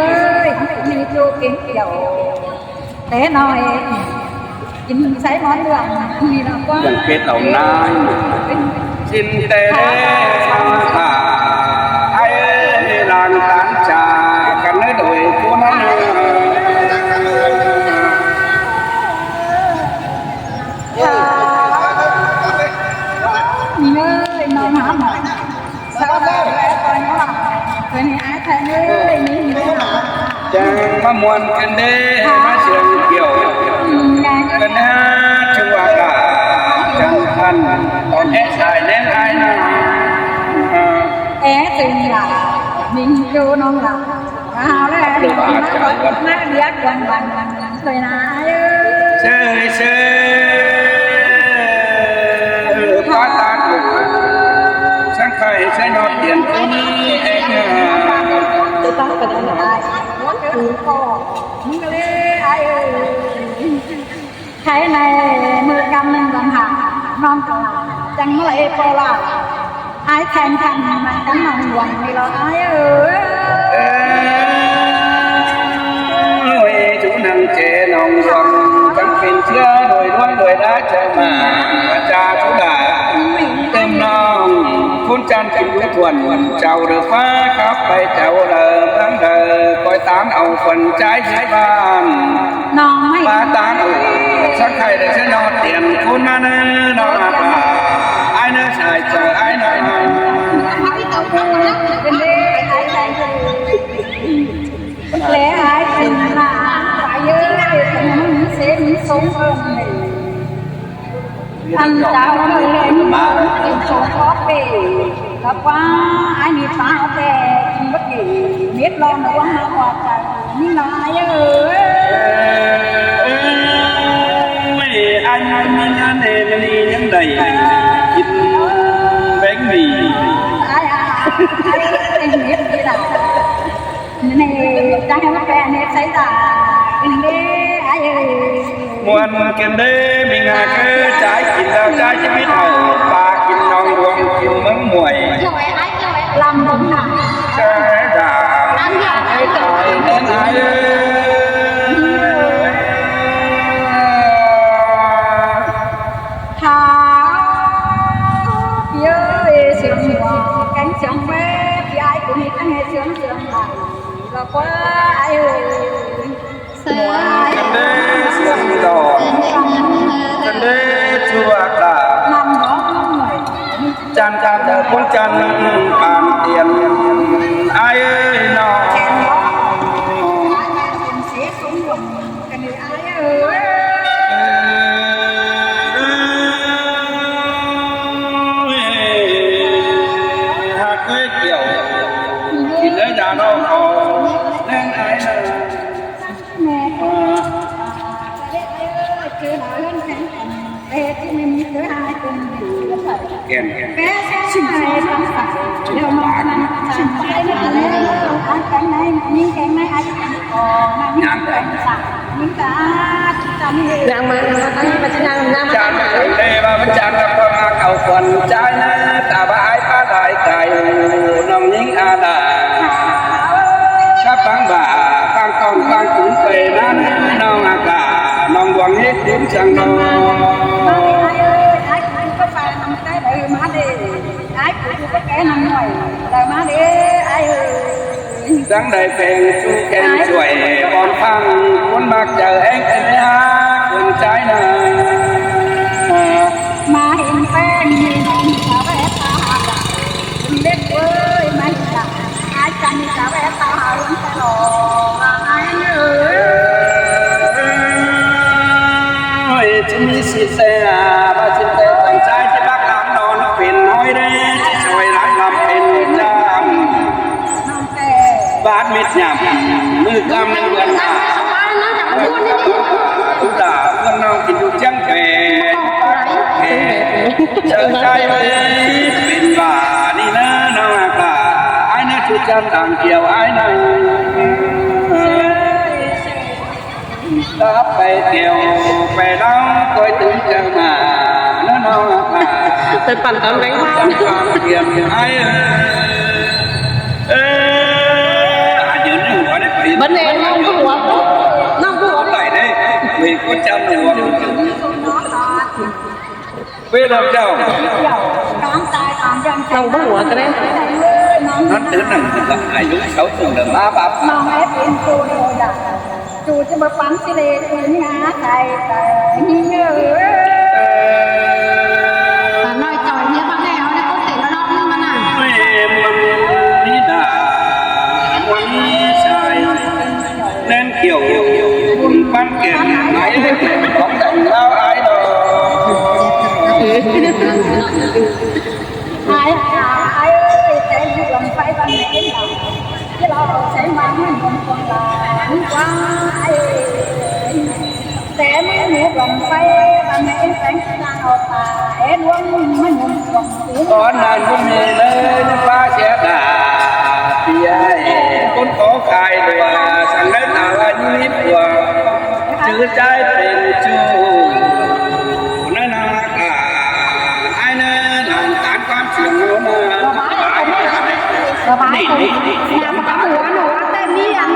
ເອີຍ ມີຢູ່ເກັ່ງກ່ຽວ ແຕ່ນ້ອຍ ກິນໃສ່ໝອນເລື່ອງນີ້ລະກວ່າ ຍັງເປັດເອົານາຍ ກິນແຕ່ເອົາປາ ໄອ້ລ້າງຕານຈາກັນເດີໂດຍຜູ້ນັ້ນ ເອີຍ ນ້ອງຫາໝໍ ສາວແລ້ວກ່ອນວ່າ ເພິ່ນໃຫ້ອ້າຍແທ້ເລີຍ ຈັ່ງມາມ່ວນກັນເດ້ ມາເຊື່ອງກ່ຽວກັນຫາ ຖືວ່າກະຈັ່ງຄັນ ຕອນແອດສາຍແນມອ້າຍນາ ແອດເຊິ່ງລາ ມິງໂຈນ້ອງລາ ເອົາແລ້ວ ມາເວຍກວນວັນ ເຊີຍນາເອີຍ ເຊີຍ ເອີຍ ປາຕາໂກ ສັງໄຄໃຊ້ຍອດຕຽນຄຸນເອງ ເອີຍ ປາຕາໂກ ໄທໃນມື້ກຳໜຶ່ງວັນຫາ ນ້ອງກະລາ ຈັ່ງເມື່ອເອໂປລາ ອ້າຍແທນທັນມັນກັນນ້ອງຫຼວງນີ້ລະອ້າຍເອີຍ ເອີຍ ຈູໜັງເຈນ້ອງຫຼວງ ຈັ່ງເປັນເຊື້ອໂດຍລວຍໂດຍລາຈາມາ ຈາຈຸລາ ເຕີມນ້ອງ ຄຸນຈັນກິນຢູ່ທວນ ເຈົ້າເດີຟ້າກັບໄປເຈົ້າເດີເມືອງເດີ ຄອຍຕາມເອົາຂວັນໃຈຊິບານ ນ້ອງໄມ້ ປາຕານ ເອີຍ ສັກໄຂ່ໄດ້ຊະນອດຕຽນຄູນມາເນີ ນ້ອງອາປາ ອ້າຍເນີ ສາຍເຈີອ້າຍເນີ ເປັນເດ້ອ້າຍໃຈເດີ ແລອ້າຍເປັນຫຼານ ໄປເອີຍ ເປັນເສນສົງເອີຍ ອັນເຈົ້າເອີຍ ເປັນສົງຂໍເປ ກະວ່າອ້າຍນີ້ຕາແຕ່ກິນບໍ່ເກ ເມັດລອນລວງມາກວ່າໄກ ນີ້ລະອ້າຍເອີຍ ເອີຍ ອ້າຍມີເງິນເດ ມື້ນີ້ຍັງໄດ້ກິນແບງໝີ່ ອ້າຍ ອ້າຍ ອ້າຍເຮັດນີ້ລະ ນີ້ຈະໃຫ້ມາແປເຮັດໃສ່ຕາ ກິນເດ້ອ້າຍເອີຍ ມ່ວນກັນເດ້ ມີງາເກີດຈາຍ ກິນແລ້ວຈາຍຊີວິດເຮົາ ປາກິນໜອງຫຼວງ ກິນເມືອງມວຍ ລຳເບິ່ງໜ້າ ເຈີດາ ລຳເບິ່ງໜ້າ ເອີຍ ເອີຍ ທ້າວ ເອີຍ ສຽງຫົວ ແກງສຽງແວ ພີ່ອ້າຍຜູ້ນີ້ ຕັ້ງໃຫ້ສຽງ ສຽງໄຫຼ ລະກວ່າອ້າຍເອີຍ ເຊີຍ ກັນເດ້ ສຽງດອນ ກັນເດ້ ຊົ່ວກາ ນຳເນາະ ຈັນການເດີ ຄົນຈັນປານຕຽນ ອ້າຍເອີຍນ້ອງ ແມ່ກໍ ເອີຍ ເຈີລາເຮືອນແຂງກັນ ແຕ່ທີ່ແມ່ນມີເທື່ອຫາຍເປັນດີ ແກ່ນ ແປແສນໄປຄຳສັກ ດຽວມານັ້ນຈາກໄປໃນເມືອງ ອາດແຂງໃນ ຍິງແຂງໃນອາດແຂງອອກ ມາມີເພື່ອນສາວ ຍິງກາດ ຈັນເດ ຍ່າງມາ ຍ່າງມາ ຕັ້ງ ໄປຊິຍ່າງ ຍ່າງມາ ຈັນເດ ວ່າມັນຈັນກັບຄວາມຮັກເອົາຂວັນໃຈນະ ຕາວ່າອາຍປານຫຼາຍໄກ ນ້ອງຍິງອາດາ ກັບຟັງວ່າ ຟັງກ້ອງຟັງກຸນໄປນັ້ນ ນ້ອງອາກາ ນ້ອງດວງເຮັດບຸນຈັ່ງນອ ມາເດີ ອ້າຍເອີຍ ອ້າຍຄືກໍໄປນຳແຕ່ໃດ ມາເດີ ອ້າຍຄືກໍແກ່ນຳໜ້ອຍ ໄດ້ມາເດີ ອ້າຍເອີຍ ຈັ່ງໄດ້ແພງຊູແກ່ນຊ່ວຍ ອອມຟັງຄົນມັກເຈົ້າແຮງແຕ່ນາ ຄົນໃຈນາ ມາເຫັນແປ້ງມີນ້ອງສາວແວ່ຕາ ເດັກເອີຍ ມາເຫັນລະ ອາຈານມີສາວແວ່ຕາ ເຫັນຕະຫຼອດ ອ້າຍເອີຍ ຈະມີສິແຕ່ ວ່າສິແຕ່ຕັ້ງໃຈ ທີ່ບັກຫຼານນອນເປັນຫ້ອຍແດ່ ຊິຊ່ອຍລັດລຳເປັນຈາມ ບາດເມັດຍາມ ມື້ຄ່ຳເດືອນຫ້າ ອຸດາເພື່ອນນ້ອງກິນຢູ່ຈຽງແພ ເຊີນໃຈເລີຍ ເປັນວ່ານີ້ນະ ນ້ອງອາກາ ອ້າຍນະ ຈຸດຈັນຕ່າງກ່ຽວ ອ້າຍນະ ກັບໄປແກ້ວໄປເຫຼົ້າ ຄ່ອຍຕື່ນເຈົ້າມາເນາະນ້ອງ ໄປປັ່ນຕອນແລງ ຄວາມກຽມອ້າຍເອີຍ ເອີ ອາ ຢືນຢູ່ຫົວໄດ້ໄປ ບັດນີ້ນ້ອງຜົວ ນ້ອງຜົວໄປເດ້ ເວກກໍຈຳໃນຫົວ ເວລາເຈົ້າ ນ້ອງບໍ່ຫົວກໍໄດ້ ນັ້ນເດີ ນັ້ນກໍອາຍຸເຂົາຕົງເດີມາບັບ ນ້ອງແອດເປັນຜູ້ເດີດາ ຈູຈະບໍ່ປັນຊິເລດເປັນງາໄທໄປ ຍິງເອີຍ ໜ້ອຍຈ່ອຍເມຍບັກແລ້ວ ໄດ້ຄົນເຕັມລອບນີ້ມານະ ແມ່ມັນນິດາ ມັນໃສ ແລ່ນກ່ຽວບຸນປັນແກ່ນ ໄໝເລັກຂອງແຕ່ງລາວອາຍດອກ ອາຍ ອາຍເອີຍ ແຕ່ຢູ່ລຳໄຟບ້ານແມ່ເອັນລາວ ທີ່ລາວໃຊ້ມາໃຫ້ໝູ່ຄົນລາວ ອາຍ ແຕ່ມື້ນີ້ລຳໄຟບ້ານແມ່ເອັນແປງສາງອອກມາ ແອດວງມາໝູ່ຄົນ ຕອນນັ້ນບໍ່ມີເລີຍນ້ຳຟ້າເສຍດາ ເປີຍຄົນຂໍຂາຍຕົວ ສັງໄດ້ຕາລາຍນິດຕົວ ຈື່ໃຈເປັນຈູ້ ໃນນາກາ ອ້າຍເນີນານຕານຄວາມສຽງໂນນາ ສະບາຍ ນີ້ ນີ້ ນີ້ ງາມປະຈຳຫົວໜູ ແຕ່ມີອັນ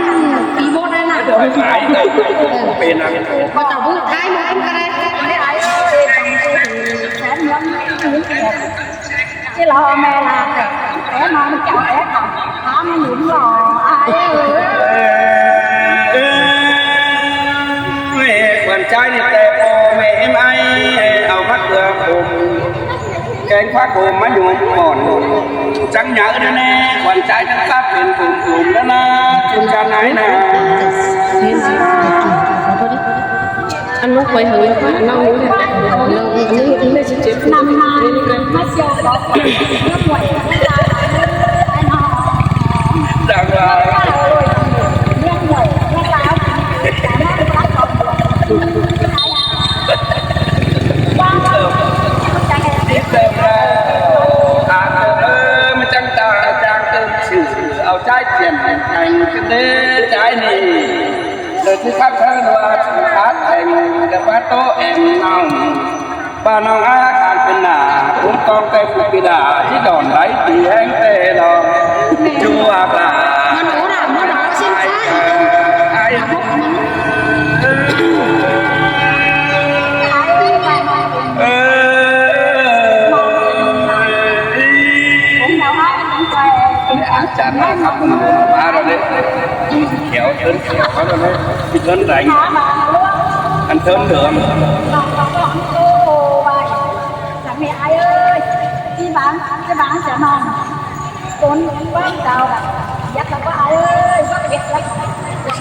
ປີໂມດນັ້ນນະ ເປັນອັນ ເຈົ້າບຸດທ້າຍໝົດກໍໄດ້ ແສນເມືອງ ທີ່ລໍແມ່ລາແຕ່ ແຕ່ມາເຈົ້າແອດທຳ ພາມາໜູຫຼໍ່ ອ້າຍເອີຍ ເອີຍ ຂວັນໃຈນີ້ແຕ່ພໍ່ແມ່ເອັມໄອ ເອົາມາເກືອຜົມ ແກງຜັກໂຂມມາຫຍູມກ່ອນ ຈັ່ງຫຍັງເດີແນ່ ຂວັນໃຈຈັ່ງສັດເປັນກຸ່ມໆ ນານາ ຈຸນຈານາຍນາ ອັນນັ້ນໄປເຖິງແລ້ວ ອັນນັ້ນຢູ່ແລ້ວ ອັນນີ້ ອັນນີ້ສິບເຈັດ ນຳມາ ມາທ່ຽວດອກ ເມືອງຫ້ວຍ ເມືອງລາວ ເມືອງຫ້ວຍ ເມືອງລາວ ບ້ານເຮົາ ເອີ ມັນຈັ່ງຕາຈາງເຕີມຊື່ ເອົາໃຈຈຽນແຕ່ງກັນເດີໃຈນີ້ ເລີຍທີ່ຄັກເທີນວ່າຊິຂາດແຕ່ງ ແຕ່ວ່າໂຕແອງເຮົາ ບ້ານນ້ອງອາການເປັນໜ້າ ຄຸ້ມຄອງແຕ່ຜູ້ບິດາ ທີ່ດອນໄດ້ຕີແຮງແຕ່ດອກ ຈູອາກາ ມັນໂອລາ ມັນໂອຊິນຊາ ອາຍ ເອີ ເອີ ອາຈານມາຄັບ ມາແລ້ວເດ້ ແຖວເທີນແຖວມາແລ້ວເດ້ ເທີນໃດ ອັນເທີນເດີມ ຈະມີອ້າຍເອີຍ ທີ່ບາງ ທີ່ບາງຈະນອນ ຄົນບ້ານເຈົ້າ ຢາກຈະວ່າອ້າຍເອີຍ ບໍ່ເຮັດລະ ເສ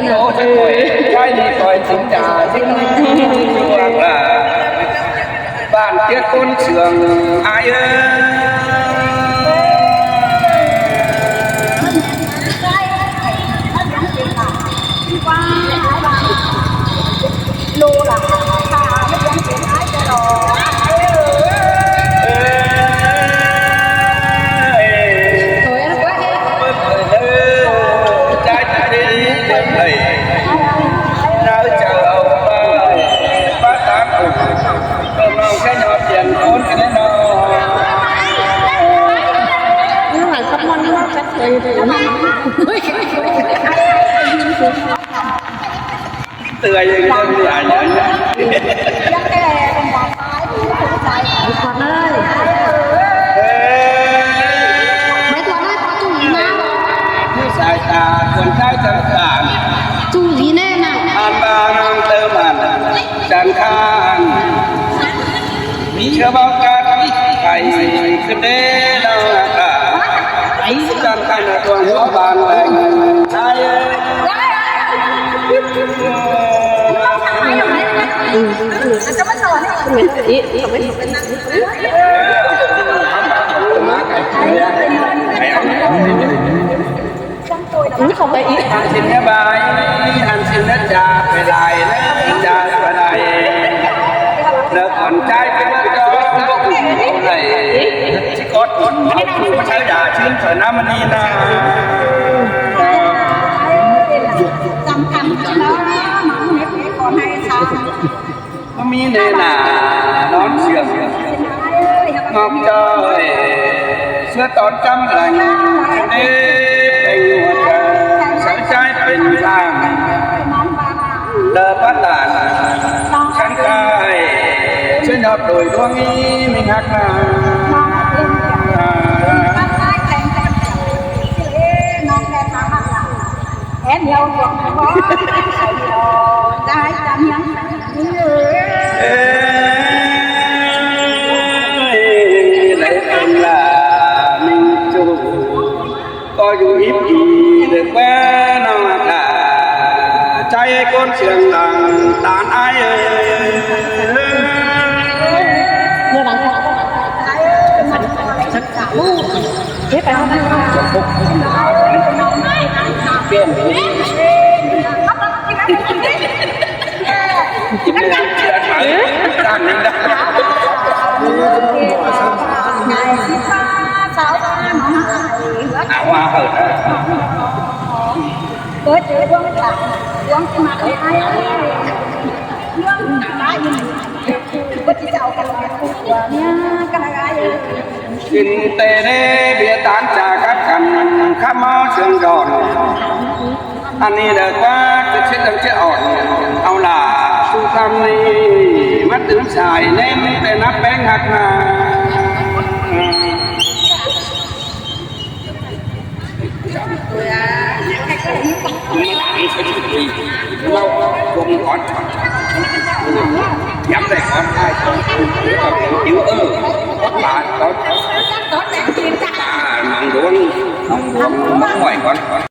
ນະ ໂອ້ ເອີ ໃຊ້ນີ້ປ່ອຍສິງຈາ ສິງຈວກລາ ບ້ານເຕັກຄົນເຊື່ອງອາຍເອີຍ. ໂລລະ ເຕືອຍ ເຕືອຍ ເຕືອຍ ເທື່ອແກ່ເປັນບາດຕາຍ ໄປກວດເລີຍ ເອີ ໄປກວດເລີຍ ພໍຈູ່ອີນາ ໃນສາຍຕາຄົນຊາຍສັງຂານ ຈູ່ອີແນ່ນະ ອ່ານບາງເຕີມອັນຈັນຄານ ມີເຊື້ອເບົາກາດໄປຂຶ້ນເດ້ລາວກາ ໄປຈັນຄານຕົວຫົວບານແດງ ເຂົ້າໄປອີກ ເຂົ້າໄປອີກ ອັນສິນເນບາຍ ອັນສິນເນຈາໄປຫຼາຍ ເນຈາໄປຫຼາຍ ແລ້ວຂວັນໃຈເປັນເຈົ້າບໍ່ຮູ້ເທົ່າໃດ ຊິກອດຄົນເອົາຜູ້ໃຊ້ຢາຊື່ນເທື່ອນຳມະນີນາ ສຳຄັນເນາະ ມາເຮັດໃຫ້ຄົນໃຫ້ຊາວ ບໍ່ມີແນ່ໜ້ານອນເຊື່ອງ ນອກຈອຍ ເສືອຕອນຈຳຫຼັງ ເດເປັນຫົວໃຈ ສາວໃຈເປັນຮ່າງ ເດີປະຫຼານ ສັງກາຍ ເຊື່ອຍອດໂດຍດວງນີ້ມີຮັກນາ ແອນດຽວ ໄດ້ຈຳຍັງ ເອີຍ ໄດ້ເປັນລາມິງຈູ ກໍຢູ່ອີບອີເດີກວ່ານ້ອງລາ ໃຈຄົນເຊື່ອງຫຼັງຕານອາຍເອີຍ ເມື່ອຫຼັງຈາກ ເຮັດໄປເຮົາ ເປັນ ກິນໄດ້ເທື່ອໄປ ດ້ານໜຶ່ງນະ ເກີດເຈອດວງຈັນ ດວງທີ່ມາໃຫ້ ດວງທີ່ມາຢູ່ ພຸດທະເຈົ້າກໍເປັນຜູ້ຕົວເມຍກໍໄດ້ ກິນແຕ່ເນເບຍຕານຈາກັບກັນ ຄຳເມົາເຊື່ອງດອນ ອັນນີ້ເດີກວ່າຈະເຮັດຈັ່ງຈະອ່ອນ ເອົາຫຼ້າສູ່ຄຳນີ້ ມາຕື່ມສາຍເນັ້ນແຕ່ນັບແປ້ງຮັກນາ ເຮົາລົງກ່ອນ ຍາມໃດກ່ອນ ອ້າຍກ່ອນ ຫິວເອີ ປາດກ່ອນ ໜອງຫຼວງ ໜອງຫຼວງ ມາຫ້ອຍກ່ອນ.